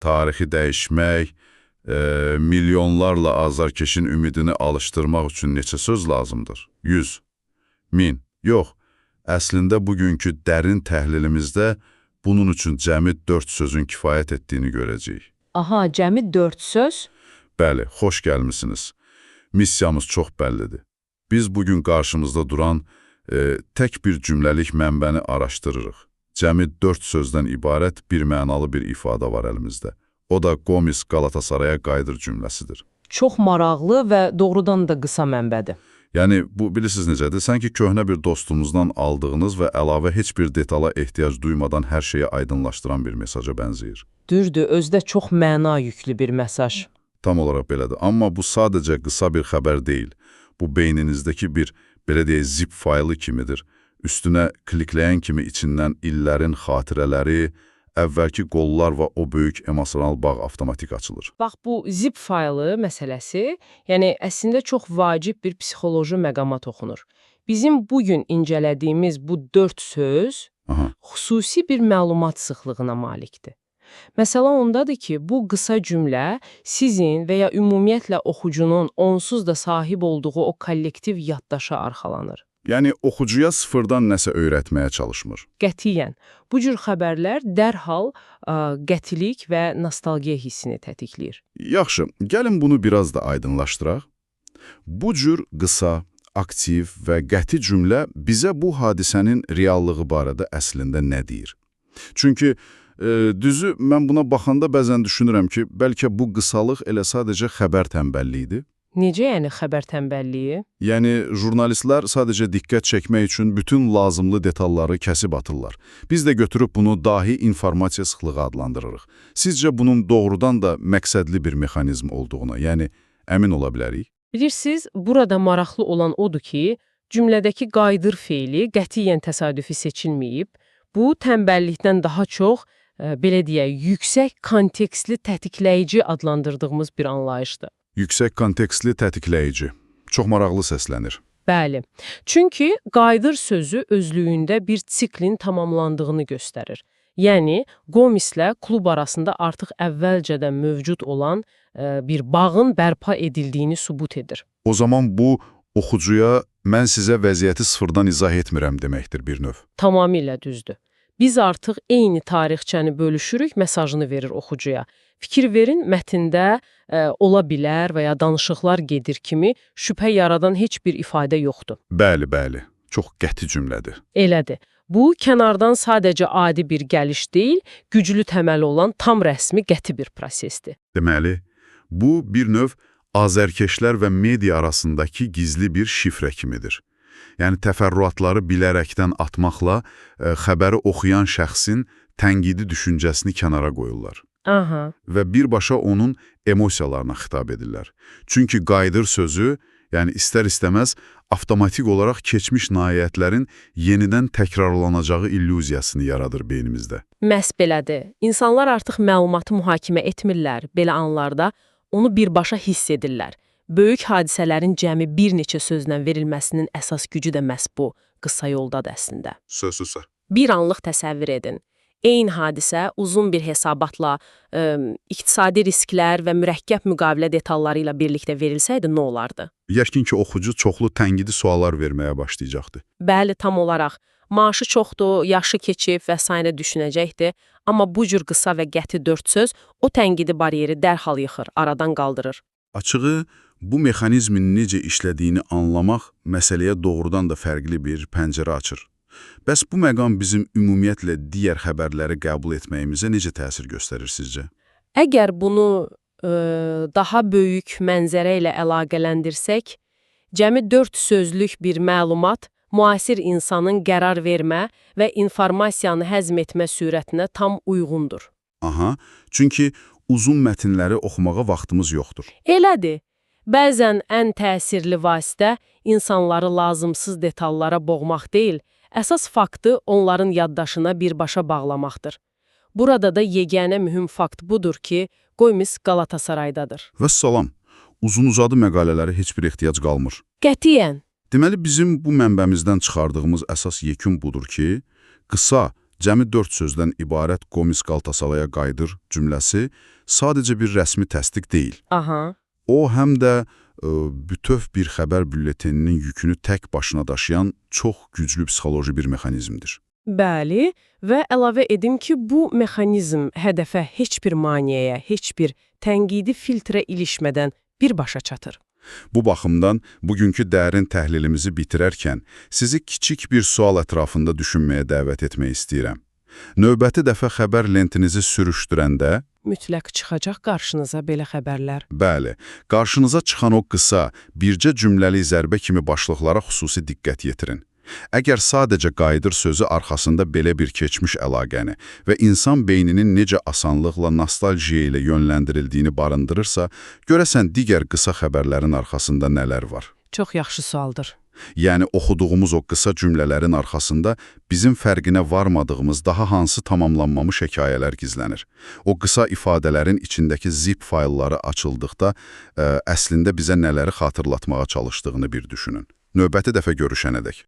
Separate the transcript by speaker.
Speaker 1: Tarixi dəyişmək, milyonlarla azarkeşin ümidini alışdırmaq üçün neçə söz lazımdır? 100, 1000, yox. Əslində bugünkü dərin təhlilimizdə bunun üçün cəmi 4 sözün kifayət etdiyini görəcəyik.
Speaker 2: Aha, cəmi 4 söz.
Speaker 1: Bəli, xoş gəlmisiniz. Missiyamız çox bəllidir. Biz bugün qarşımızda duran tək bir cümləlik mənbəni araşdırırıq. Cəmi 4 sözdən ibarət bir mənalı bir ifadə var əlimizdə. O da Gomis Qalatasaraya qayıdır cümləsidir.
Speaker 2: Çox maraqlı və doğrudan da qısa mənbədir.
Speaker 1: Yəni, bu bilirsiniz necədir? Sanki köhnə bir dostumuzdan aldığınız və əlavə heç bir detala ehtiyac duymadan hər şeyi aydınlaşdıran bir mesaja bənzəyir.
Speaker 2: Düzdür, özü də çox məna yüklü bir mesaj.
Speaker 1: Tam olaraq belədir. Amma bu sadəcə qısa bir xəbər deyil. Bu beyninizdəki bir, belə deyək, zip faylı kimidir. Üstünə klikləyən kimi içindən illərin xatirələri, əvvəlki qollar və o böyük emosional bağ avtomatik açılır.
Speaker 2: Bax bu zip faylı məsələsi, yəni əslində çox vacib bir psixoloji məqama toxunur. Bizim bugün incələdiyimiz bu 4 söz xüsusi bir məlumat sıxlığına malikdir. Məsələ ondadır ki, bu qısa cümlə sizin və ya ümumiyyətlə oxucunun onsuz da sahib olduğu o kollektiv yaddaşa arxalanır.
Speaker 1: Yəni oxucuya sıfırdan nəsə öyrətməyə çalışmır.
Speaker 2: Qətiyyən. Bu cür xəbərlər dərhal qətilik və nostalgiya hissini tətikləyir.
Speaker 1: Yaxşı, gəlin bunu biraz da aydınlaşdıraq. Bu cür qısa, aktiv və qəti cümlə bizə bu hadisənin reallığı barədə əslində nə deyir? Çünki düzü mən buna baxanda bəzən düşünürəm ki, bəlkə bu qısalıq elə sadəcə xəbər tənbəlliyidir.
Speaker 2: Necə yəni xəbər tənbəlliyi?
Speaker 1: Yəni jurnalistlər sadəcə diqqət çəkmək üçün bütün lazımlı detalları kəsib atırlar. Biz də götürüb bunu dahi informasiya sıxlığı adlandırırıq. Sizcə bunun doğrudan da məqsədli bir mexanizm olduğuna, yəni əmin ola bilərik?
Speaker 2: Bilirsiniz, burada maraqlı olan odur ki, cümlədəki qayıdır feili qətiyyən təsadüfi seçilməyib. Bu, tənbəllikdən daha çox, belə deyək, yüksək kontekstli tətikləyici adlandırdığımız bir anlayışdır.
Speaker 1: Yüksək kontekstli tətikləyici. Çox maraqlı səslənir.
Speaker 2: Bəli. Çünki qayıdır sözü özlüyündə bir siklin tamamlandığını göstərir. Yəni, Gomislə klub arasında artıq əvvəlcədən mövcud olan bir bağın bərpa edildiyini sübut edir.
Speaker 1: O zaman bu, oxucuya mən sizə vəziyyəti sıfırdan izah etmirəm deməkdir bir növ.
Speaker 2: Tamamilə düzdür. Biz artıq eyni tarixçəni bölüşürük, mesajını verir oxucuya. Fikir verin, mətndə ola bilər və ya danışıqlar gedir kimi şübhə yaradan heç bir ifadə yoxdur.
Speaker 1: Bəli, bəli. Çox qəti cümlədir.
Speaker 2: Elədir. Bu, kənardan sadəcə adi bir gəliş deyil, güclü təməli olan tam rəsmi qəti bir prosesdir.
Speaker 1: Deməli, bu bir növ azərkeşlər və media arasındakı gizli bir şifrə kimidir. Yəni təfərrüatları bilərəkdən atmaqla xəbəri oxuyan şəxsin tənqidi düşüncəsini kənara qoyurlar.
Speaker 2: Aha.
Speaker 1: Və birbaşa onun emosiyalarına xitab edirlər. Çünki qayıdır sözü, yəni istər-istəməz avtomatik olaraq keçmiş nailiyyətlərin yenidən təkrarlanacağı illüziyasını yaradır beynimizdə.
Speaker 2: Məhz belədir. İnsanlar artıq məlumatı mühakimə etmirlər. Belə anlarda onu birbaşa hiss edirlər. Böyük hadisələrin cəmi bir neçə sözlə verilməsinin əsas gücü də məhz bu qısa yoldadır əslində.
Speaker 1: Sözsüz.
Speaker 2: Bir anlıq təsəvvür edin. Eyni hadisə uzun bir hesabatla, iqtisadi risklər və mürəkkəb müqavilə detalları ilə birlikdə verilsəydi nə olardı?
Speaker 1: Yəqin ki, oxucu çoxlu tənqidi suallar verməyə başlayacaqdı.
Speaker 2: Bəli, tam olaraq. Maaşı çoxdur, yaşı keçib və sairə düşünəcəkdi. Amma bu cür qısa və qəti 4 söz o tənqidi bariyeri dərhal yıxır, aradan qaldırır.
Speaker 1: Açığı, bu mexanizmin necə işlədiyini anlamaq məsələyə doğrudan da fərqli bir pəncərə açır. Bəs bu məqam bizim ümumiyyətlə digər xəbərləri qəbul etməyimizə necə təsir göstərir sizcə?
Speaker 2: Əgər bunu daha böyük mənzərə ilə əlaqələndirsək, cəmi 4 sözlük bir məlumat müasir insanın qərar vermə və informasiyanı həzm etmə sürətinə tam uyğundur.
Speaker 1: Aha, çünki uzun mətnləri oxumağa vaxtımız yoxdur.
Speaker 2: Elədir. Bəzən ən təsirli vasitə insanları lazımsız detallara boğmaq deyil, əsas faktı onların yaddaşına birbaşa bağlamaqdır. Burada da yeganə mühüm fakt budur ki, Gomis Qalatasaraydadır.
Speaker 1: Vəssalam, uzun-uzadı məqalələrə heç bir ehtiyac qalmır.
Speaker 2: Qətiyyən.
Speaker 1: Deməli, bizim bu mənbəmizdən çıxardığımız əsas yekun budur ki, qısa, Cəmi 4 sözdən ibarət Gomis Qaltasaraya qayıdır cümləsi sadəcə bir rəsmi təsdiq deyil.
Speaker 2: Aha.
Speaker 1: O, həm də bütöv bir xəbər bülleteninin yükünü tək başına daşıyan çox güclü psixoloji bir mexanizmdir.
Speaker 2: Bəli, və əlavə edim ki, bu mexanizm hədəfə heç bir maneəyə, heç bir tənqidi filtrə ilişmədən birbaşa çatır.
Speaker 1: Bu baxımdan bugünkü dərin təhlilimizi bitirərkən sizi kiçik bir sual ətrafında düşünməyə dəvət etmək istəyirəm. Növbəti dəfə xəbər lentinizi sürüşdürəndə,
Speaker 2: Mütləq çıxacaq qarşınıza belə xəbərlər.
Speaker 1: bəli, qarşınıza çıxan o qısa, bircə cümləli zərbə kimi başlıqlara xüsusi diqqət yetirin. Əgər sadəcə qayıdır sözü arxasında belə bir keçmiş əlaqəni və insan beyninin necə asanlıqla nostaljiya ilə yönləndirildiyini barındırırsa, görəsən digər qısa xəbərlərin arxasında nələr var?
Speaker 2: Çox yaxşı sualdır.
Speaker 1: Yəni oxuduğumuz o qısa cümlələrin arxasında bizim fərqinə varmadığımız daha hansı tamamlanmamış hekayələr gizlənir. O qısa ifadələrin içindəki zip faylları açıldıqda əslində bizə nələri xatırlatmağa çalışdığını bir düşünün. Növbəti dəfə görüşənədək.